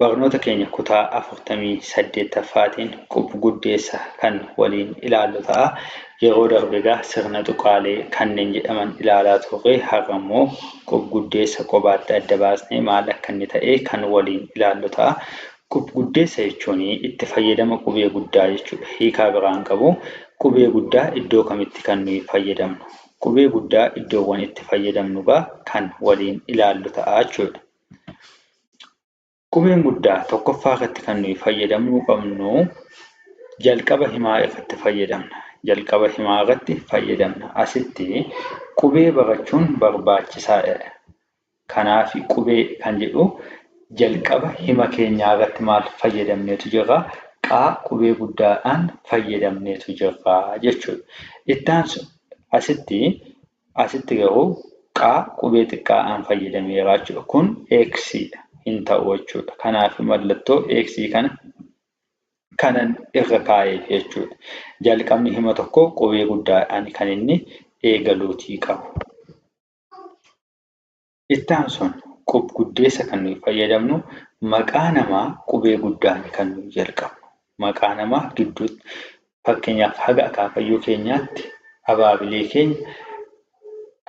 Barnoota keenya kutaa 48ffaatiin qub-guddeessa kan waliin ilaallu ta'a. Yeroo darbe egaa sirna tuqaalee kanneen jedhaman ilaalaa turre. Har'a immoo qub-guddeessa qobaatti adda baasnee maal akka inni ta'e kan waliin ilaallu ta'a. Qub-guddeessa jechuun itti fayyadama qubee guddaa jechuudha. Hiikaa biraa hin qabu. Qubee guddaa iddoo kamitti kan nuyi fayyadamnu? Qubee guddaa iddoowwan itti fayyadamnu egaa kan waliin ilaallu ta'a jechuudha. Qubeen guddaa tokkoffaa irratti kan nuyi fayyadamuu qabnu jalqaba himaa irratti fayyadamna. Jalqaba himaa irratti fayyadamna. Asitti qubee barachuun barbaachisaadha. Kanaaf qubee kan jedhu jalqaba hima keenyaa irratti maal fayyadamneetu jirra? Qaa qubee guddaadhaan fayyadamneetu jirra jechuudha. Itti aansu asitti Asitti garuu qaa qubee xiqqaadhaan fayyadameera jechuudha. Kun X dha. Hin ta'u jechuudha. Kanaaf mallattoo X kana kanan irra kaa'eef jechuudha. Jalqabni hima tokkoo qubee guddaadhaan kan inni eegaluutii qabu. Itti aansuun qub-guddeessa kan nuyi fayyadamnu maqaa namaa qubee guddaan kan nuyi jalqabnu. Maqaa namaa gidduutti fakkeenyaaf haga akaakayyuu keenyaatti abaabilee keenya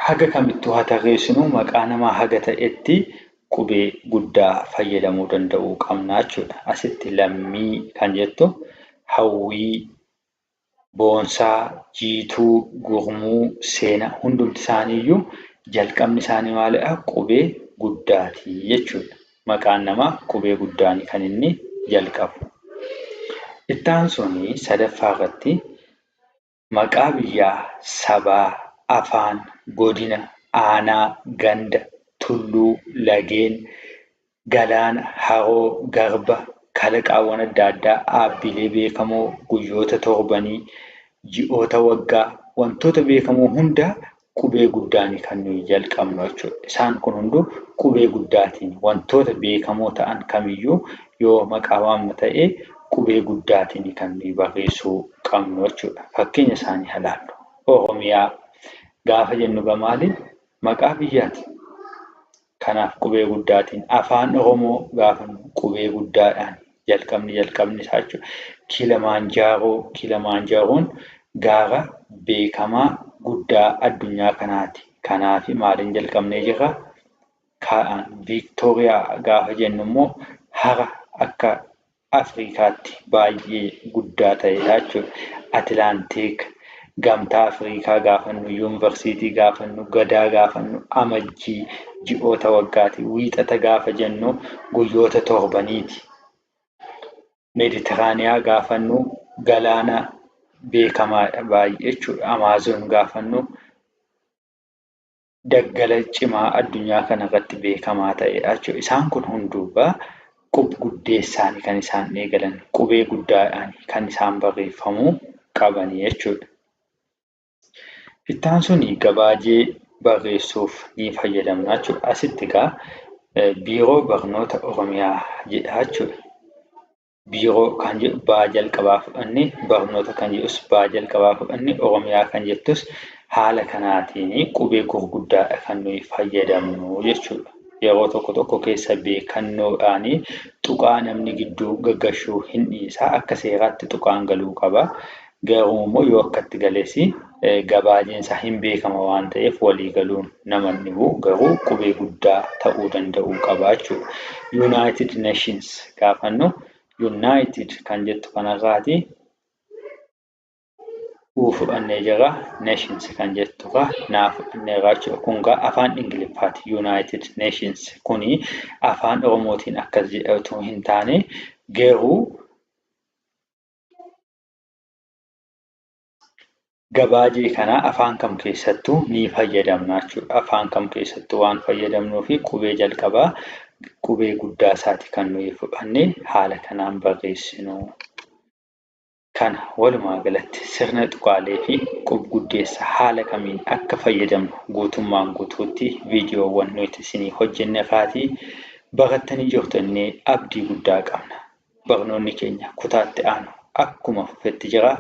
haga kamittuu haa tarreessinu maqaa namaa haga ta'etti qubee guddaa fayyadamuu danda'uu qabna jechuudha. Asitti lammii kan jettu hawwii Boonsaa, Jiituu, Gurmuu, Seenaa hundumti isaaniiyyuu jalqabni isaanii maalidha? Qubee guddaati jechuudha. Maqaan namaa qubee guddaani kan inni jalqabu. Itti aansuun sadaffaa irratti maqaa biyyaa, sabaa, afaan, godina, aanaa, ganda, tulluu, lageen, Galaana, haroo, garba, kalaqaawwan adda addaa, dhaabbilee beekamoo, guyyoota torbanii, ji'oota waggaa, wantoota beekamoo hunda qubee guddaani kan nuyi jalqabnu jechuudha. Isaan kun hunduu qubee guddaatiin wantoota beekamoo ta'an kamiyyuu yoo maqaa waamna ta'e qubee guddaatiin kan nuyi barreessuu qabnu jechuudha. Fakkeenya isaanii haa ilaallu. Oromiyaa gaafa jennu egaa maali? Maqaa biyyaati. Kanaaf qubee guddaatiin Afaan Oromoo gaafa qubee guddaadhaan jalqabni jalqabni isaa jechuudha. Kiilamaanjaaroo Kiilamaanjaaroon gaara beekamaa guddaa addunyaa kanaati. Kanaaf maaliin jalqabnee jirra? Kaa'aan Viiktooriyaa gaafa jennu immoo hara akka Afriikaatti baay'ee guddaa ta'edha jechuudha. Atilaantiik, Gamtaa Afriikaa gaafannu, Yuunivarsiitii gaafannu, Gadaa gaafannu, Amajjii, ji'oota waggaati. Wiixata gaafa jennu guyyoota torbaniiti. Meeditiraaniyaa gaafannu galaana beekamaadha baay'ee jechuudha. Amaazoon gaafannu daggala cimaa addunyaa kana irratti beekamaa ta'edha jechuudha. Isaan kun hunduu egaa qub-guddeessaani kan isaan eegalan, qubee guddaadhaan kan isaan barreeffamuu qabanii jechuudha. Itti aansuun gabaajee barreessuuf ni fayyadamna jechuudha. Asitti egaa Biiroo Barnoota Oromiyaa jedha jechuudha. Biiroo kan jedhu baa jalqabaa fudhanne, barnoota kan jedhus baa jalqabaa fudhanne, Oromiyaa kan jettus haala kanaatiin qubee gurguddaadha kan nuyi fayyadamnu jechuudha. Yeroo tokko tokko keessa beekannoodhaan tuqaa namni gidduu gaggashuu hin dhiisa. Akka seeraatti tuqaan galuu qaba. Garuu immoo yoo akkatti gales gabaajeen isaa hin beekama waan ta'eef walii galuun nama hin dhibu. Garuu qubee guddaa ta'uu danda'uu qaba jechuudha. United Nations gaafannu United kan jettu kanarraati U fudhannee jirra. Nations kan jettu irraa naa fudhanneerra jechuudha. Kun gaa afaan Ingiliffaati. United Nations kuni afaan Oromootiin akkas jedhatu hin taane garuu Gabaajee kana afaan kam keessattuu ni fayyadamna jechuudha. Afaan kam keessattuu waan fayyadamnuufi qubee jalqabaa qubee guddaa isaati kan nuyi fudhannee haala kanaan barreessinu. Kana walumaa galatti sirna tuqaalee fi qub-guddeessa haala kamiin akka fayyadamnu guutummaan guutuutti viidiyoowwan nuti isinii hojjenne irraatii barattanii jirtu jennee abdii guddaa qabna. Barnoonni keenya kutaa itti aanu akkuma fufetti jira.